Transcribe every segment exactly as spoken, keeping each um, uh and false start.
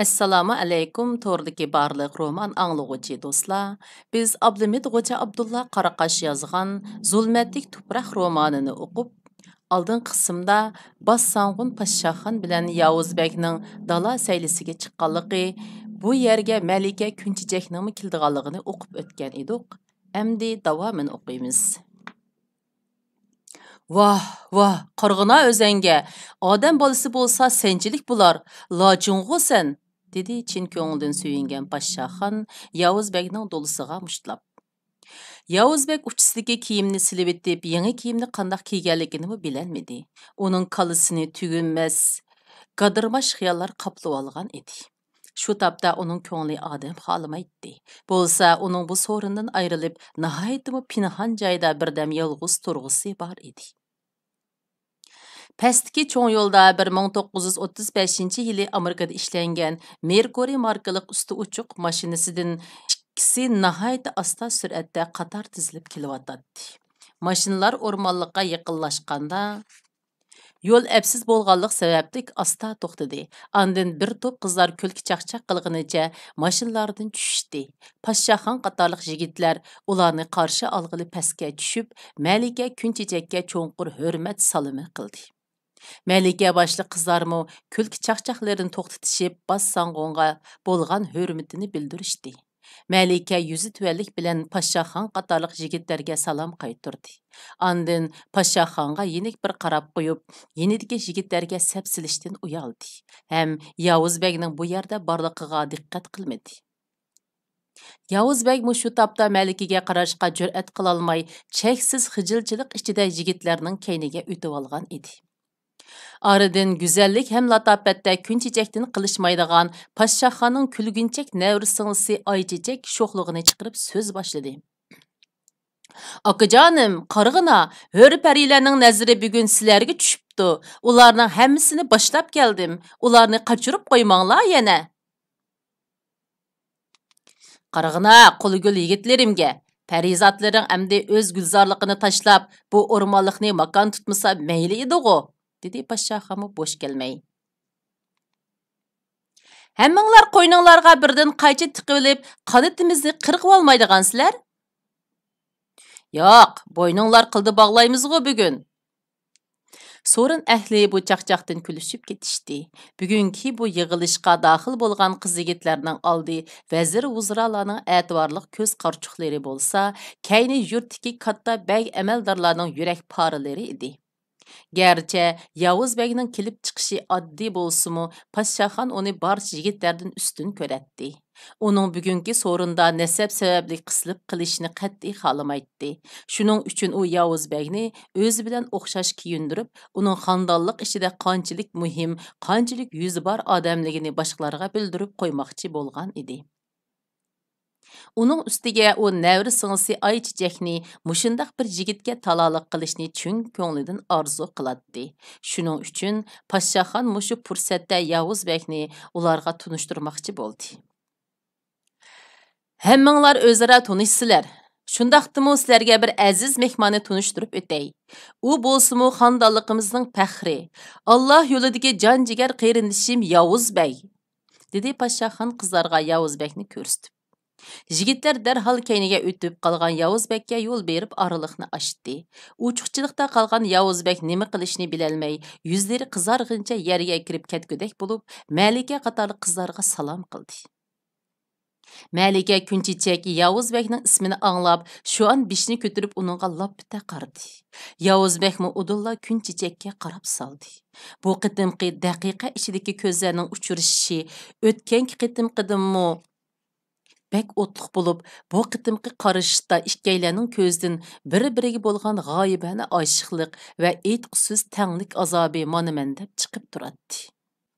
ئەسسالامۇ ئەلەيكۇم، توردىكى بارلىق رومان ئاڭلىغۇچى دوستلار. بىز ئابلىمىت غوجا ئابدۇللا قاراقاش يازغان زۇلمەتلىك تۇپراق رومانىنى ئوقۇپ، ئالدىنقى قىسىمدا باسساڭغۇن پاششاخان بىلەن ياۋۇز بەگنىڭ دالا سەيلىسىگە چىققانلىقى، بۇ يەرگە مەلىكە كۈنچېچەكنىڭمۇ كېلىدىغانلىقىنى ئوقۇپ ئۆتكەن ئىدۇق. ئەمدى داۋامىنى ئوقۇيمىز. ۋاھ، ۋاھ، قارىغىنا ئۆزەڭگە، ئادەم بالىسى بولسا سەنچىلىك بولار، لاچىنغۇ سەن، دېدى چىن كۆڭلىدىن سۆيۈنگەن پاششاخان ياۋۇز بەگنىڭ دولىسىغا مۇشتلاپ. ياۋۇز بەگ ئۇچىسىدىكى كىيىمنى سېلىۋېتىپ، يېڭى كىيىمنى قانداق كىيگەنلىكىنىمۇ بىلەلمىدى. ئۇنىڭ كاللىسىنى تۈگىمەس، گادىرماش خىياللار قاپلىۋالغان ئىدى. شۇ تاپتا ئۇنىڭ كۆڭلى ئادەم خالىمايتتى. بولسا ئۇنىڭ بۇ سورۇندىن ئايرىلىپ، ناھايىتىمۇ پىنھان جايدا بىردەم يالغۇز تۇرغۇسى بار ئىدى. پەستىكى چوڭ يولدا بىر مىڭ توققۇز يۈز ئوتتۇز بەشىنچى يىلى ئامېرىكىدا ئىشلەنگەن مېركۇرىي ماركىلىق ئۈستى ئوچۇق ماشىنىسىدىن ئىككىسى ناھايىتى ئاستا سۈرئەتتە قاتار تىزىلىپ كېلىۋاتاتتى. ماشىنىلار ئورمانلىققا يېقىنلاشقاندا، يول ئەپسىز بولغانلىق سەۋەبلىك ئاستا توختىدى. ئاندىن بىر توپ قىزلار كۈلكە چاقچاق قىلغىنىچە ماشىنىلاردىن چۈشۈشتى. پاششاخان قاتارلىق يىگىتلەر ئۇلارنى قارشى ئالغىلى پەسكە چۈشۈپ، مەلىكە كۈنچېچەككە چوڭقۇر ھۆرمەت سالىمى قىلدى. مەلىكە باشلىق قىزلارمۇ كۈلكە چاقچاقلىرىنى توختىتىشىپ، باسساڭغۇنغا بولغان ھۆرمىتىنى بىلدۈرۈشتى. مەلىكە يۈزى تۆۋەنلىك بىلەن پاششاخان قاتارلىق يىگىتلەرگە سالام قايتۇردى. ئاندىن پاششاخانغا يېنىك بىر قاراپ قويۇپ، يېنىدىكى يىگىتلەرگە سەپسېلىشتىن ئۇيالدى ھەم ياۋۇز بەگنىڭ بۇ يەردە بارلىقىغا دىققەت قىلمىدى. ياۋۇز بەگمۇ شۇ تاپتا مەلىكىگە قاراشقا جۈرئەت قىلالماي، چەكسىز خىجىلچىلىق ئىچىدە يىگىتلەرنىڭ كەينىگە ئۆتۈۋالغان ئىدى. ئارىدىن گۈزەللىك ھەم لاتاپەتتە كۈنچېچەكتىن قېلىشمايدىغان پاششاخاننىڭ كۈلگۈنچەك نەۋرە سىڭلىسى ئايچېچەك شوخلۇقىنى چىقىرىپ سۆز باشلىدى. ئاكىجانىم، قارىغىنا، ھۆر پەرىلەرنىڭ نەزىرى بۈگۈن سىلەرگە چۈشۈپتۇ. ئۇلارنىڭ ھەممىسىنى باشلاپ كەلدىم. ئۇلارنى قاچۇرۇپ قويماڭلار يەنە. قارىغىنا، قۇلىگۈل يىگىتلىرىمگە، پەرىزاتلىرىڭ ئەمدى ئۆز گۈلزارلىقىنى تاشلاپ، بۇ ئورمانلىقنى ماكان تۇتمىسا مەيلى ئىدىغۇ، دېدى پاششاخانمۇ بوش كەلمەي. ھەممىڭلار قوينۇڭلارغا بىردىن قايچا تىقىۋېلىپ، قانىتىمىزنى قىرغىۋالمايدىغانسىلەر؟ ياق، بوينۇڭلار قىلدى باغلايمىزغۇ بۈگۈن. سورۇن ئەھلى بۇ چاقچاقتىن كۈلۈشۈپ كېتىشتى. بۈگۈنكى بۇ يىغىلىشقا داخىل بولغان قىز-يىگىتلەرنىڭ ئالدى ۋەزىر-ۋۇزرالارنىڭ ئەتىۋارلىق كۆز قارىچۇقلىرى بولسا، كەينى يۇرتتىكى كاتتا بەگ ئەمەلدارلارنىڭ يۈرەك پارىلىرى ئىدى. گەرچە ياۋۇز بەگنىڭ كېلىپ چىقىشى ئاددىي بولسىمۇ، پاششاخان ئۇنى بارچە يىگىتلەردىن ئۈستۈن كۆرەتتى. ئۇنىڭ بۈگۈنكى سورۇندا نەسەب سەۋەبلىك قىسىلىپ قېلىشىنى قەتئىي خالىمايتتى. شۇنىڭ ئۈچۈن ئۇ ياۋۇز بەگنى ئۆزى بىلەن ئوخشاش كىيىندۈرۈپ، ئۇنىڭ خانىدانلىق ئىچىدە قانچىلىك مۇھىم، قانچىلىك يۈزى بار ئادەملىكىنى باشقىلارغا بىلدۈرۈپ قويماقچى بولغان ئىدى. ئۇنىڭ ئۈستىگە ئۇ نەۋرە سىڭلىسى ئايچېچەكنى مۇشۇنداق بىر يىگىتكە تالالىق قىلىشنى چىن كۆڭلىدىن ئارزۇ قىلاتتى. شۇنىڭ ئۈچۈن پاششاخان مۇشۇ پۇرسەتتە ياۋۇز بەگنى ئۇلارغا تونۇشتۇرماقچى بولدى. ھەممىڭلار ئۆزئارا تونۇشسىلەر. شۇنداقتىمۇ سىلەرگە بىر ئەزىز مېھماننى تونۇشتۇرۇپ ئۆتەي. ئۇ بولسىمۇ خانىدانلىقىمىزنىڭ پەخرى، ئاللا يولىدىكى جان جىگەر قېرىندىشىم ياۋۇز بەگ، دېدى پاششاخان قىزلارغا ياۋۇز بەگنى كۆرسىتىپ. يىگىتلەر دەرھال كەينىگە ئۆتۈپ، قالغان ياۋۇز بەگكە يول بېرىپ ئارىلىقنى ئاچتى. ئوچۇقچىلىقتا قالغان ياۋۇز بەگ نېمە قىلىشنى بىلەلمەي، يۈزلىرى قىزارغىنچە يەرگە كىرىپ كەتكۈدەك بولۇپ، مەلىكە قاتارلىق قىزلارغا سالام قىلدى. مەلىكە كۈنچېچەك ياۋۇز بەگنىڭ ئىسمىنى ئاڭلاپ، شۇئان بېشىنى كۆتۈرۈپ ئۇنىڭغا لاپپىدە قارىدى. ياۋۇز بەگمۇ ئۇدۇللا كۈنچېچەككە قاراپ سالدى. بۇ قېتىمقى دەقىقە ئىچىدىكى كۆزلەرنىڭ ئۇچرىشىشى ئۆتكەنكى قېتىمقىدىنمۇ بەك ئوتلۇق بولۇپ، بۇ قېتىمقى قارىشىشتا ئىككىيلەننىڭ كۆزىدىن بىر-بىرىگە بولغان غايىبانە ئاشىقلىق ۋە ئېيتقۇسىز تەڭلىك ئازابى مانا مەن دەپ چىقىپ تۇراتتى.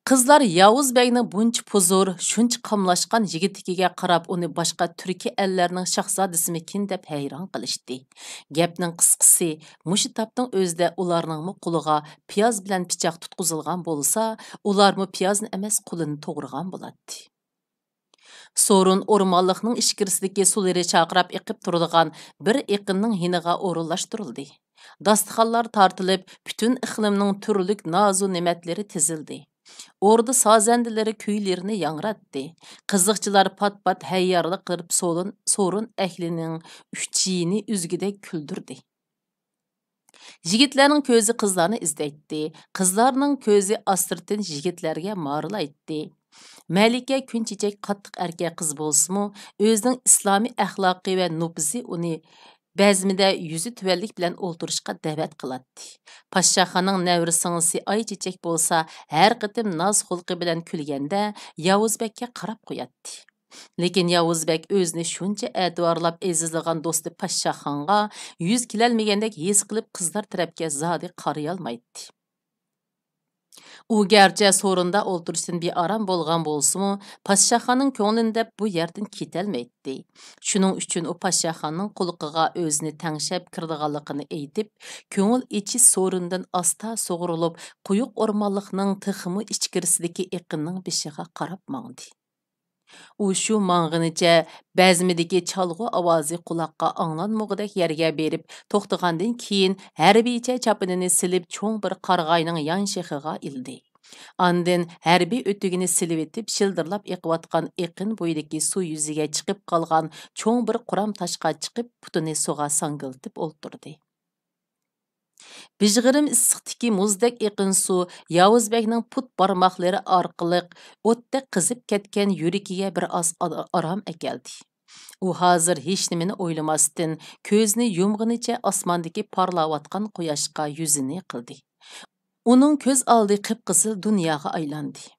قىزلار ياۋۇز بەگنىڭ بۇنچە پۇزۇر، شۇنچە قاملاشقان يىگىتلىكىگە قاراپ ئۇنى باشقا تۈركىي ئەللەرنىڭ شاھزادىسىمىكىن دەپ ھەيران قېلىشتى. گەپنىڭ قىسقىسى، مۇشۇ تاپنىڭ ئۆزىدە ئۇلارنىڭمۇ قولىغا پىياز بىلەن پىچاق تۇتقۇزۇلغان بولسا، ئۇلارمۇ پىيازنى ئەمەس، قولىنى توغرىغان بولاتتى. سورۇن ئورمانلىقنىڭ ئىچكىرىسىدىكى سۇلىرى چارقىراپ ئېقىپ تۇرىدىغان بىر ئېقىننىڭ يېنىغا ئورۇنلاشتۇرۇلدى. داستىخانلار تارتىلىپ، پۈتۈن ئىقلىمنىڭ تۈرلۈك نازۇ نېمەتلىرى تىزىلدى. ئوردا سازەندىلىرى كۈيلىرىنى ياڭراتتى. قىزىقچىلار پات-پات ھەييارلىق قىلىپ سولۇن-، سورۇن ئەھلىنىڭ ئۈچىيىنى ئۈزگۈدەك كۈلدۈردى. يىگىتلەرنىڭ كۆزى قىزلارنى ئىزدەيتتى، قىزلارنىڭ كۆزى ئاستىرتىن يىگىتلەرگە مارىلايتتى. مەلىكە كۈن چېچەك قاتتىق ئەركەك قىز بولسىمۇ، ئۆزىنىڭ ئىسلامىي ئەخلاقى ۋە نوپۇزى ئۇنى بەزمىدە يۈزى تۆۋەنلىك بىلەن ئولتۇرۇشقا دەۋەت قىلاتتى. پاششاخاننىڭ نەۋرە سىڭلىسى ئايچېچەك بولسا، ھەر قېتىم ناز خۇلقى بىلەن كۈلگەندە، ياۋۇز بەگكە قاراپ قوياتتى. لېكىن ياۋۇز بەگ ئۆزىنى شۇنچە ئەتىۋارلاپ ئېزىزلىغان دوستى پاششاخانغا يۈز كېلەلمىگەندەك ھېس قىلىپ، قىزلار تەرەپكە زادى قارىيالمايتتى. ئۇ گەرچە سورۇندا ئولتۇرۇشتىن بىئارام بولغان بولسىمۇ، پاششاخاننىڭ كۆڭلىنى دەپ بۇ يەردىن كېتەلمەيتتى. شۇنىڭ ئۈچۈن ئۇ پاششاخاننىڭ قۇلىقىغا ئۆزىنى تەڭشەپ كىرىدىغانلىقىنى ئېيتىپ، كۆڭۈل ئېچىش سورۇنىدىن ئاستا سۇغۇرۇلۇپ، قويۇق ئورمانلىقنىڭ تېخىمۇ ئىچكىرىسىدىكى ئېقىننىڭ بېشىغا قاراپ ماڭدى. ئۇ شۇ ماڭغىنىچە بەزمىدىكى چالغۇ ئاۋازى قۇلاققا ئاڭلانمىغۇدەك يەرگە بېرىپ توختىغاندىن كېيىن، ھەربىيچە چاپىنىنى سېلىپ، چوڭ بىر قارىغاينىڭ يان شېخىغا ئىلدى. ئاندىن ھەربىي ئۆتۈكىنى سېلىۋېتىپ، شىلدىرلاپ ئېقىۋاتقان ئېقىن بويىدىكى سۇ يۈزىگە چىقىپ قالغان چوڭ بىر قۇرام تاشقا چىقىپ، پۇتىنى سۇغا ساڭگىلىتىپ ئولتۇردى. بىژغىرىم ئىسسىقتىكى مۇزدەك ئېقىن سۇ ياۋۇز بەگنىڭ پۇت بارماقلىرى ئارقىلىق ئوتتەك قىزىپ كەتكەن يۈرىكىگە بىر ئاز ئا-، ئارام ئەكەلدى. ئۇ ھازىر ھېچنېمىنى ئويلىماستىن، كۆزىنى يۇمغىنىچە ئاسماندىكى پارلاۋاتقان قۇياشقا يۈزىنى قىلدى. ئۇنىڭ كۆز ئالدى قىپقىزىل دۇنياغا ئايلاندى.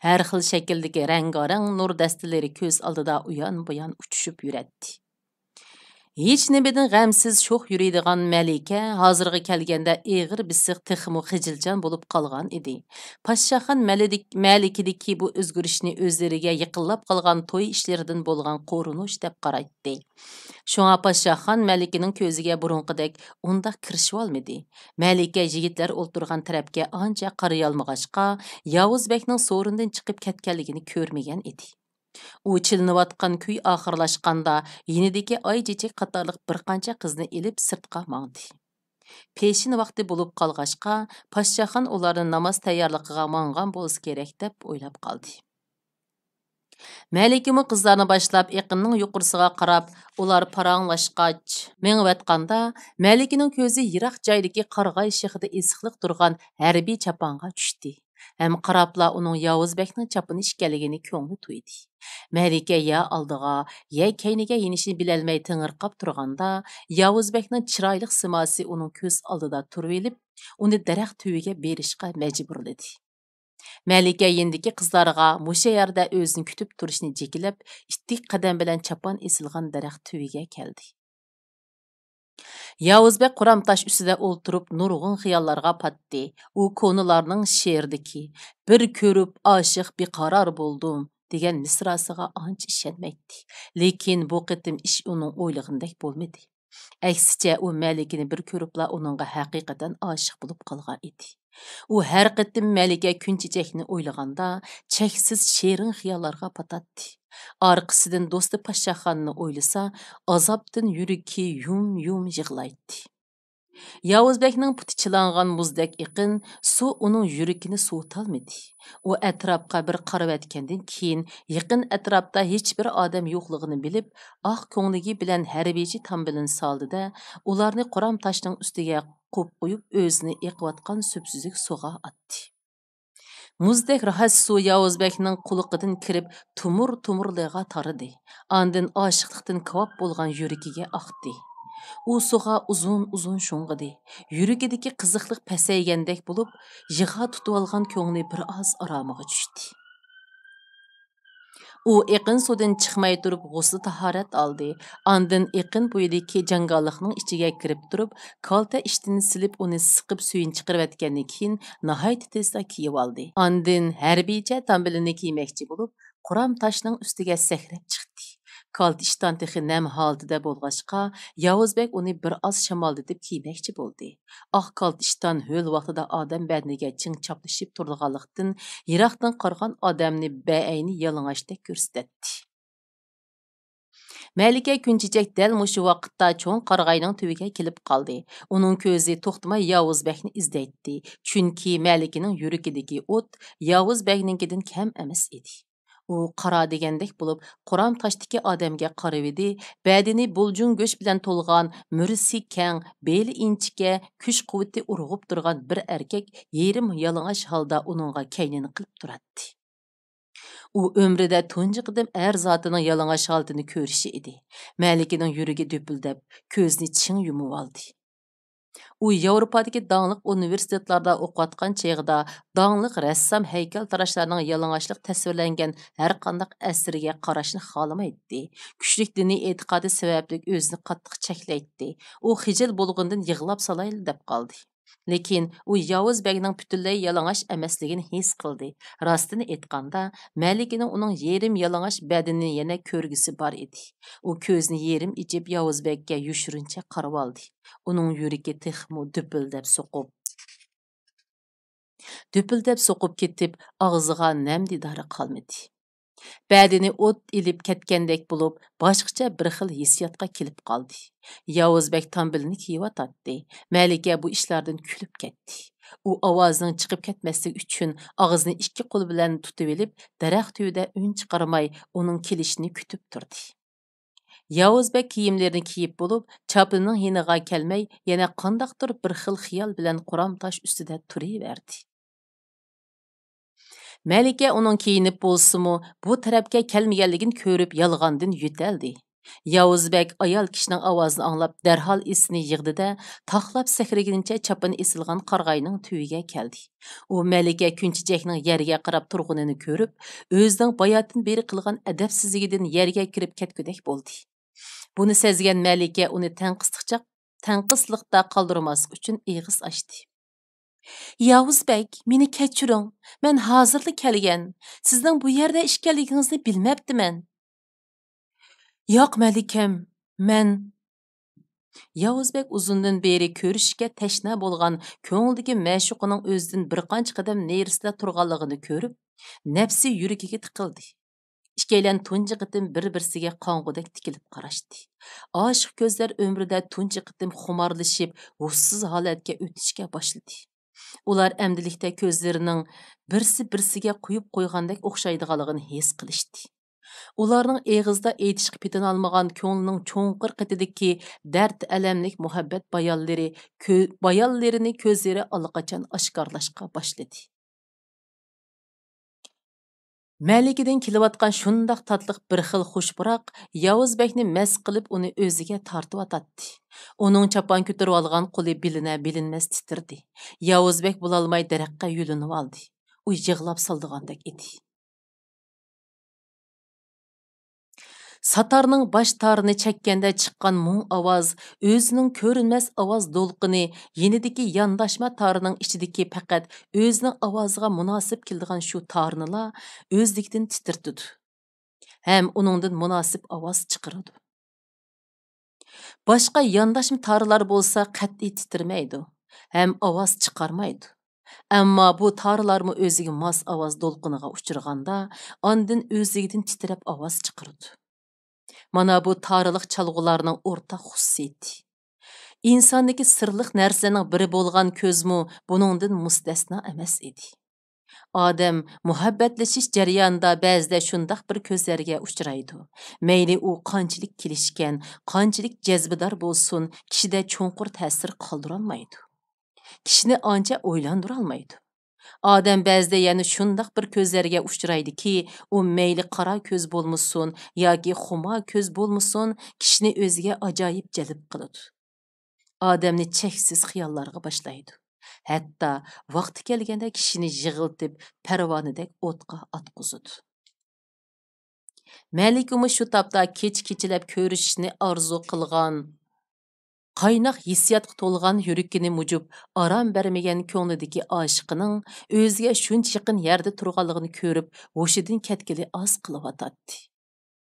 ھەر خىل شەكىلدىكى رەڭگارەڭ نۇر دەستىلىرى كۆز ئالدىدا ئۇيان-بۇيان ئۇچۇشۇپ يۈرەتتى. ھېچنېمىدىن غەمسىز شوخ يۈرىدىغان مەلىكە ھازىرغا كەلگەندە ئېغىر بېسىق، تېخىمۇ خىجىلجان بولۇپ قالغان ئىدى. پاششاخان مەلىدىك-، مەلىكىدىكى بۇ ئۆزگىرىشنى ئۆزلىرىگە يېقىنلاپ قالغان توي ئىشلىرىدىن بولغان قورۇنۇش دەپ قارايتتى. شۇڭا پاششاخان مەلىكىنىڭ كۆزىگە بۇرۇنقىدەك ئۇنداق كىرىشىۋالمىدى. مەلىكە يىگىتلەر ئولتۇرغان تەرەپكە ئانچە قارىيالمىغاچقا، ياۋۇز بەگنىڭ سورۇندىن چىقىپ كەتكەنلىكىنى كۆرمىگەن ئىدى. ئۇ چىلىنىۋاتقان كۈي ئاخىرلاشقاندا، يېنىدىكى ئاي چېچەك قاتارلىق بىر قانچە قىزنى ئېلىپ سىرتقا ماڭدى. پېشىن ۋاقتى بولۇپ قالغاچقا، پاششاخان ئۇلارنى ناماز تەييارلىقىغا ماڭغان بولسا كېرەك، دەپ ئويلاپ قالدى. مەلىكىمۇ قىزلارنى باشلاپ، ئېقىننىڭ يۇقىرىسىغا قاراپ، ئۇلار پاراڭلاشقاچ مېڭىۋاتقاندا، مەلىكىنىڭ كۆزى يىراق جايدىكى قارىغاي شېخىدا ئېسىقلىق تۇرغان ھەربىي چاپانغا چۈشتى. ھەم قاراپلا ئۇنىڭ ياۋۇز بەگنىڭ چاپىنى ئىكەنلىكىنى كۆڭلى تۇيدى. مەلىكە يا ئالدىغا، يا كەينىگە يېنىشنى بىلەلمەي تېڭىرقاپ تۇرغاندا، ياۋۇز بەگنىڭ چىرايلىق سىماسى ئۇنىڭ كۆز ئالدىدا تۇرۇۋېلىپ، ئۇنى دەرەخ تۈۋىگە بېرىشقا مەجبۇرلىدى. مەلىكە يېنىدىكى قىزلارغا مۇشۇ يەردە ئۆزىنى كۈتۈپ تۇرۇشنى جېكىلەپ، ئىتتىك قەدەم بىلەن چاپان ئېسىلغان دەرەخ تۈۋىگە كەلدى. ياۋۇز بەگ قۇرام تاش ئۈستىدە ئولتۇرۇپ، نۇرغۇن خىياللارغا پاتتى. ئۇ كونىلارنىڭ شېئىرىدىكى «بىر كۆرۈپ ئاشىق بىقارار بولدۇم» دېگەن مىسراسىغا ئانچە ئىشەنمەيتتى. لېكىن بۇ قېتىم ئىش ئۇنىڭ ئويلىغىنىدەك بولمىدى. ئەكسىچە، ئۇ مەلىكىنى بىر كۆرۈپلا ئۇنىڭغا ھەقىقەتەن ئاشىق بولۇپ قالغان ئىدى. ئۇ ھەر قېتىم مەلىكە كۈن چېچەكنى ئويلىغاندا، چەكسىز شېرىن خىياللارغا پاتاتتى. ئارقىسىدىن دوستى پاششاخاننى ئويلىسا، ئازابتىن يۈرىكى يۇم-يۇم يىغلايتتى. ياۋۇز بەگنىڭ پۇتى چىلانغان مۇزدەك ئېقىن سۇ ئۇنىڭ يۈرىكىنى سوۋۇتالمىدى. ئۇ ئەتراپقا بىر قارىۋەتكەندىن كېيىن، يېقىن ئەتراپتا ھېچبىر ئادەم يوقلۇقىنى بىلىپ، ئاق كۆڭلىكى بىلەن ھەربىيچە تامبىلىنى سالدى-دە، ئۇلارنى قۇرام تاشنىڭ ئۈستىگە قوپ قويۇپ، ئۆزىنى ئېقىۋاتقان سۈپسۈزۈك سۇغا ئاتتى. مۇزدەك راھەت سۇ ياۋۇز بەگنىڭ قۇلىقىدىن كىرىپ، تومۇر-تومۇرلىرىغا تارىدى. ئاندىن ئاشىقلىقتىن كاۋاپ بولغان يۈرىكىگە ئاقتى. ئۇ سۇغا ئۇزۇن-ئۇزۇن شۇڭغۇدى. يۈرىكىدىكى قىزىقلىق پەسەيگەندەك بولۇپ، يىغا تۇتۇۋالغان كۆڭلى بىر ئاز ئارامىغا چۈشتى. ئۇ ئېقىن سۇدىن چىقماي تۇرۇپ، غۇسلى تاھارەت ئالدى. ئاندىن ئېقىن بويىدىكى جاڭگاللىقنىڭ ئىچىگە كىرىپ تۇرۇپ، كالتە ئىشتىنىنى سېلىپ، ئۇنى سىقىپ سۈيىنى چىقىرىۋەتكەندىن كېيىن، ناھايىتى تېزلا كىيىۋالدى. ئاندىن ھەربىيچە تامبىلىنى كىيمەكچى بولۇپ، قۇرام تاشنىڭ ئۈستىگە سەكرەپ چىقتى. كالتە ئىشتان تېخى نەم ھالىتىدە بولغاچقا، ياۋۇز بەگ ئۇنى بىر ئاز شامالدىتىپ كىيمەكچى بولدى. ئاق كالتە ئىشتان ھۆل ۋاقتىدا ئادەم بەدىنىگە چىڭ چاپلىشىپ تۇرىدىغانلىقتىن، يىراقتىن قارىغان ئادەمنى بەئەينى يالىڭاچتەك كۆرسىتەتتى. مەلىكە كۈنچېچەك دەل مۇشۇ ۋاقىتتا چوڭ قارىغاينىڭ تۈۋىگە كېلىپ قالدى. ئۇنىڭ كۆزى توختىماي ياۋۇز بەگنى ئىزدەيتتى، چۈنكى مەلىكىنىڭ يۈرىكىدىكى ئوت ياۋۇز بەگنىڭكىدىن كەم ئەمەس ئىدى. ئۇ قارا دېگەندەك بولۇپ، قورام تاشتىكى ئادەمگە قارىۋىدى، بەدىنى بۇلجۇڭ گۆش بىلەن تولغان، مۈرىسى كەڭ، بېلى ئىنچىكە، كۈچ-قۇۋۋىتى ئۇرغۇپ تۇرغان بىر ئەركەك يېرىم يالىڭاچ ھالدا ئۇنىڭغا كەينىنى قىلىپ تۇراتتى. ئۇ ئۆمرىدە تۇنجى قېتىم ئەر زاتىنىڭ يالىڭاچ ھالىتىنى كۆرۈشى ئىدى. مەلىكىنىڭ يۈرىكى دۈپۈلدەپ، كۆزىنى چىڭ يۇمۇۋالدى. ئۇ ياۋروپادىكى داڭلىق ئۇنىۋېرسىتېتلاردا ئوقۇۋاتقان چېغىدا داڭلىق رەسسام ھەيكەلتىراشلارنىڭ يالىڭاچلىق تەسۋىرلەنگەن ھەرقانداق ئەسىرىگە قاراشنى خالىمايتتى. كۈچلۈك دىنىي ئېتىقادى سەۋەبلىك ئۆزىنى قاتتىق چەكلەيتتى. ئۇ خىجىل بولغىنىدىن يىغلاپ سالايلا دەپ قالدى. لېكىن ئۇ ياۋۇز بەگنىڭ پۈتۈنلەي يالىڭاچ ئەمەسلىكىنى ھېس قىلدى. راستىنى ئېيتقاندا، مەلىكىنىڭ ئۇنىڭ يېرىم يالىڭاچ بەدىنىنى يەنە كۆرگۈسى بار ئىدى. ئۇ كۆزىنى يېرىم ئېچىپ، ياۋۇز بەگكە يوشۇرۇنچە قارىۋالدى. ئۇنىڭ يۈرىكى تېخىمۇ دۈپۈلدەپ سوقۇپ، دۈپۈلدەپ سوقۇپ كېتىپ، ئاغزىغا نەم دىدارى قالمىدى. بەدىنى ئوت ئېلىپ كەتكەندەك بولۇپ، باشقىچە بىر خىل ھېسسىياتقا كېلىپ قالدى. ياۋۇز بەگ تامبىلىنى كىيىۋاتاتتى. مەلىكە بۇ ئىشلاردىن كۈلۈپ كەتتى. ئۇ ئاۋازىنىڭ چىقىپ كەتمەسلىكى ئۈچۈن ئاغزىنى ئىككى قولى بىلەن تۇتۇۋېلىپ، دەرەخ تۈۋىدە ئۈن چىقارماي ئۇنىڭ كېلىشىنى كۈتۈپ تۇردى. ياۋۇز بەگ كىيىملىرىنى كىيىپ بولۇپ، چاپىنىنىڭ يېنىغا كەلمەي، يەنە قانداقتۇر بىر خىل خىيال بىلەن قورام تاش ئۈستىدە تۇرۇۋەردى. مەلىكە ئۇنىڭ كىيىنىپ بولسىمۇ، بۇ تەرەپكە كەلمىگەنلىكىنى كۆرۈپ، يالغاندىن يۆتەلدى. ياۋۇز بەگ ئايال كىشىنىڭ ئاۋازىنى ئاڭلاپ، دەرھال ئېسىنى يىغدى-دە، تاقلاپ سەكرىگىنىچە چاپىنى ئېسىلغان قارىغاينىڭ تۈۋىگە كەلدى. ئۇ مەلىكە كۈنچېچەكنىڭ يەرگە قاراپ تۇرغىنىنى كۆرۈپ، ئۆزىنىڭ باياتىن بېرى قىلغان ئەدەپسىزلىكىدىن يەرگە كىرىپ كەتكۈدەك بولدى. بۇنى سەزگەن مەلىكە ئۇنى تەڭقىسلىقچاق-، تەڭقىسلىقتا قالدۇرماسلىق ئۈچۈن ئېغىز ئاچتى. ياۋۇز بەگ، مېنى كەچۈرۈڭ، مەن ھازىرلا كەلگەن، سىزنىڭ بۇ يەردە ئىكەنلىكىڭىزنى بىلمەپتىمەن. ياق، مەلىكەم، مەن. ياۋۇز بەگ ئۇزۇندىن بېرى كۆرۈشۈشكە تەشنا بولغان كۆڭلىدىكى مەشۇقىنىڭ ئۆزىدىن بىر قانچە قەدەم نېرىسىدە تۇرغانلىقىنى كۆرۈپ، نەپسى يۈرىكىگە تىقىلدى. ئىككىيلەن تۇنجى قېتىم بىر-بىرسىگە قاڭغۇدەك تىكىلىپ قاراشتى. ئاشىق كۆزلەر ئۆمرىدە تۇنجى قېتىم خۇمارلىشىپ، ھوشسىز ھالەتكە ئۆتۈشكە باشلىدى. ئۇلار ئەمدىلىكتە كۆزلىرىنىڭ بىرسى-بىرسىگە قويۇپ قويغاندەك ئوخشايدىغانلىقىنى ھېس قىلىشتى. ئۇلارنىڭ ئېغىزدا ئېيتىشقا پېتىنالمىغان كۆڭلىنىڭ چوڭقۇر قېتىدىكى دەرد-ئەلەملىك مۇھەببەت بايانلىرى كۆ-، بايانلىرىنى كۆزلىرى ئاللىقاچان ئاشكارىلاشقا باشلىدى. مەلىكىدىن كېلىۋاتقان شۇنداق تاتلىق بىر خىل خۇش پۇراق ياۋۇز بەگنى مەست قىلىپ، ئۇنى ئۆزىگە تارتىۋاتاتتى. ئۇنىڭ چاپان كۆتۈرۈۋالغان قولى بىلىنە-بىلىنمەس تىترىدى. ياۋۇز بەگ بولالماي دەرەخقە يۆلىنىۋالدى. ئۇ يىغلاپ سالىدىغاندەك ئىدى. ساتارنىڭ باش تارىنى چەككەندە چىققان مۇڭ ئاۋاز، ئۆزىنىڭ كۆرۈنمەس ئاۋاز دولقۇنى، يېنىدىكى يانداشما تارىنىڭ ئىچىدىكى پەقەت ئۆزىنىڭ ئاۋازىغا مۇناسىپ كېلىدىغان شۇ تارنىلا ئۆزلۈكىدىن تىترىتىدۇ ھەم ئۇنىڭدىن مۇناسىپ ئاۋاز چىقىرىدۇ. باشقا يانداشما تارىلار بولسا قەتئىي تىترىمەيدۇ ھەم ئاۋاز چىقارمايدۇ. ئەمما بۇ تارىلارمۇ ئۆزىگە ماس ئاۋاز دولقۇنىغا ئۇچرىغاندا، ئاندىن ئۆزلۈكىدىن تىترەپ ئاۋاز چىقىرىدۇ. مانا بۇ تارىلىق چالغۇلارنىڭ ئورتاق خۇسۇسىيىتى. ئىنساندىكى سىرلىق نەرسىلەرنىڭ بىرى بولغان كۆزمۇ بۇنىڭدىن مۇستەسنا ئەمەس ئىدى. ئادەم مۇھەببەتلىشىش جەريانىدا بەزىدە شۇنداق بىر كۆزلەرگە ئۇچرايدۇ. مەيلى ئۇ قانچىلىك كېلىشكەن، قانچىلىك جەزبىدار بولسۇن، كىشىدە چوڭقۇر تەسىر قالدۇرالمايدۇ. كىشىنى ئانچە ئويلاندۇرالمايدۇ. ئادەم بەزىدە يەنە شۇنداق بىر كۆزلەرگە ئۇچرايدۇكى، ئۇ مەيلى قارا كۆز بولمىسۇن ياكى خۇمار كۆز بولمىسۇن، كىشىنى ئۆزىگە ئاجايىپ جەلپ قىلىدۇ. ئادەمنى چەكسىز خىياللارغا باشلايدۇ. ھەتتا ۋاقتى كەلگەندە كىشىنى يىغلىتىپ، پەرۋانىدەك ئوتقا ئاتقۇزىدۇ. مەلىكىمۇ شۇ تاپتا كېچە-كېچىلەپ كۆرۈشۈشنى ئارزۇ قىلغان، قايناق ھېسسىياتقا تولغان يۈرىكىنى مۇجۇپ ئارام بەرمىگەن كۆڭلىدىكى ئاشىقىنىڭ ئۆزىگە شۇنچە يېقىن يەردە تۇرغانلىقىنى كۆرۈپ، ھوشىدىن كەتكىلى ئاز قېلىۋاتاتتى.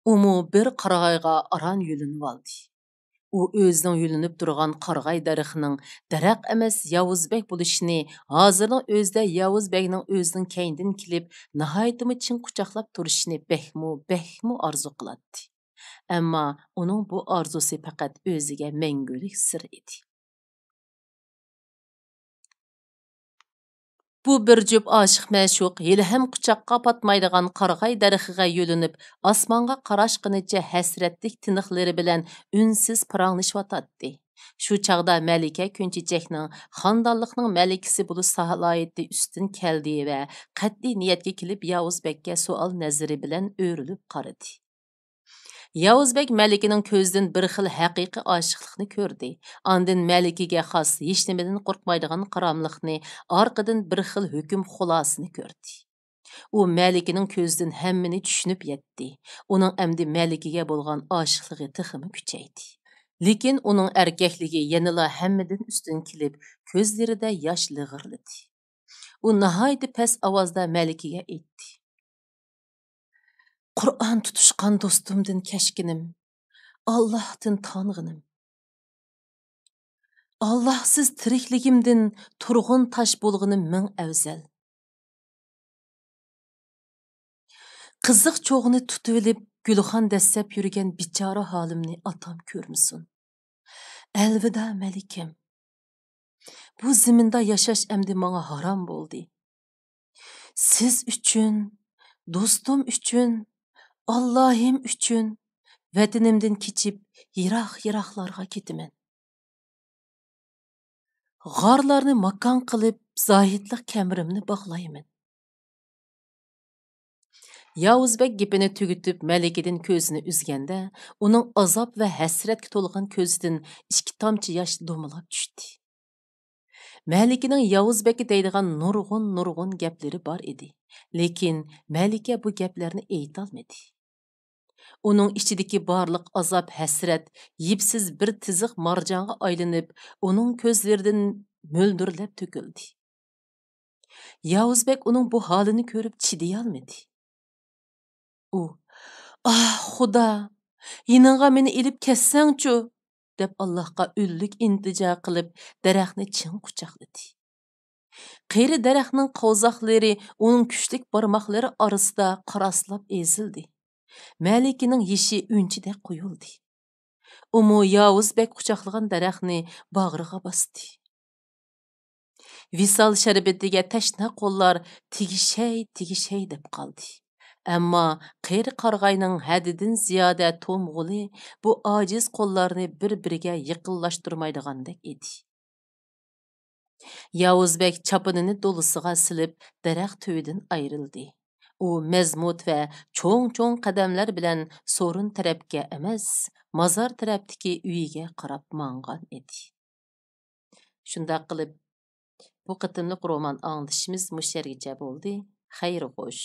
ئۇمۇ بىر قارىغايغا ئاران يۆلىنىۋالدى. ئۇ ئۆزىنىڭ يۆلىنىپ تۇرغان قارىغاي دەرىخىنىڭ دەرەخ ئەمەس، ياۋۇز بەگ بولۇشىنى، ھازىرنىڭ ئۆزىدە ياۋۇز بەگنىڭ ئۆزىنىڭ كەينىدىن كېلىپ، ناھايىتىمۇ چىڭ قۇچاقلاپ تۇرۇشىنى بەكمۇ، بەكمۇ ئارزۇ قىلاتتى. ئەمما ئۇنىڭ بۇ ئارزۇسى پەقەت ئۆزىگە مەڭگۈلۈك سىر ئىدى. بۇ بىر جۈپ ئاشىق مەشۇق ھېلىھەم قۇچاققا پاتمايدىغان قارىغاي دەرىخىگە يۆلىنىپ، ئاسمانغا قاراشقىنىچە ھەسرەتلىك تىنىقلىرى بىلەن ئۈنسىز پاراڭلىشىۋاتاتتى. شۇ چاغدا مەلىكە كۆنچىچەكنىڭ خانىدانلىقنىڭ مەلىكىسى بولۇش سالاھىيىتى ئۈستۈن كەلدى ۋە قەتئىي نىيەتكە كېلىپ، ياۋۇز بەگكە سوئال نەزىرى بىلەن ئۆرۈلۈپ قارىدى. ياۋۇز بەگ مەلىكىنىڭ كۆزىدىن بىر خىل ھەقىقىي ئاشىقلىقنى كۆردى. ئاندىن مەلىكىگە خاس ھېچنېمىدىن قورقمايدىغان قاراملىقنى، ئارقىدىن بىر خىل ھۆكۈم خۇلاسىنى كۆردى. ئۇ مەلىكىنىڭ كۆزىدىن ھەممىنى چۈشىنىپ يەتتى. ئۇنىڭ ئەمدى مەلىكىگە بولغان ئاشىقلىقى تېخىمۇ كۈچەيدى. لېكىن ئۇنىڭ ئەركەكلىكى يەنىلا ھەممىدىن ئۈستۈن كېلىپ، كۆزلىرىدە ياش لىغىرلىدى. ئۇ ناھايىتى پەس ئاۋازدا مەلىكىگە ئېيتتى: «قۇرئان تۇتۇشقان دوستۇمدىن كەچكىنىم، ئاللاھتىن تانغىنىم. ئاللاھسىز تىرىكلىكىمدىن تۇرغۇن تاش بولغىنىم مىڭ ئەۋزەل.» قىزىق چوغىنى تۇتۇۋېلىپ، گۈلخان دەسسەپ يۈرگەن بىچارە ھالىمنى ئاتام كۆرمىسۇن. ئەلۋىدا، مەلىكەم. بۇ زېمىندا ياشاش ئەمدى ماڭا ھارام بولدى. سىز ئۈچۈن، دوستۇم ئۈچۈن، ئاللاھىم ئۈچۈن ۋەتىنىمدىن كېچىپ، يىراق-يىراقلارغا كېتىمەن. غارلارنى ماكان قىلىپ، زاھىدلىق كەمىرىمنى باغلايمەن. ياۋۇز بەگ گېپىنى تۈگىتىپ، مەلىكىدىن كۆزىنى ئۈزگەندە، ئۇنىڭ ئازاب ۋە ھەسرەتكە تولغان كۆزىدىن ئىككى تامچە ياش دومىلاپ چۈشتى. مەلىكىنىڭ ياۋۇز بەگكە دەيدىغان نۇرغۇن-نۇرغۇن گەپلىرى بار ئىدى، لېكىن مەلىكە بۇ گەپلەرنى ئېيتالمىدى. ئۇنىڭ ئىچىدىكى بارلىق ئازاب-ھەسرەت يىپسىز بىر تىزىق مارجانغا ئايلىنىپ، ئۇنىڭ كۆزلىرىدىن مۆلدۈرلەپ تۆكۈلدى. ياۋۇز بەگ ئۇنىڭ بۇ ھالىنى كۆرۈپ چىدىيالمىدى. ئۇ، «ئاھ، خۇدا، يېنىڭغا مېنى ئېلىپ كەتسەڭچۇ!» دەپ، ئاللاھقا ئۈنلۈك ئىلتىجا قىلىپ، دەرەخنى چىڭ قۇچاقلىدى. قېرى دەرەخنىڭ قوۋزاقلىرى ئۇنىڭ كۈچلۈك بارماقلىرى ئارىسىدا قاراسلاپ ئېزىلدى. مەلىكىنىڭ يېشى ئۈنچىدەك قۇيۇلدى. ئۇمۇ ياۋۇز بەگ قۇچاقلىغان دەرەخنى باغرىغا باستى. ۋىسال شەربىتىگە تەشنا قوللار تېگىشەي، تېگىشەي دەپ قالدى. ئەمما قېرى قارىغاينىڭ ھەددىدىن زىيادە تومغۇلى بۇ ئاجىز قوللارنى بىر-بىرىگە يېقىنلاشتۇرمايدىغاندەك ئىدى. ياۋۇز بەگ چاپىنىنى دولىسىغا سېلىپ، دەرەخ تۈۋىدىن ئايرىلدى. ئۇ مەزمۇت ۋە چوڭ-چوڭ قەدەملەر بىلەن سورۇن تەرەپكە ئەمەس، مازار تەرەپتىكى ئۆيىگە قاراپ ماڭغان ئىدى. شۇنداق قىلىپ، بۇ قېتىملىق رومان ئاڭلىتىشىمىز مۇشۇ يەرگىچە بولدى. خەير خوش.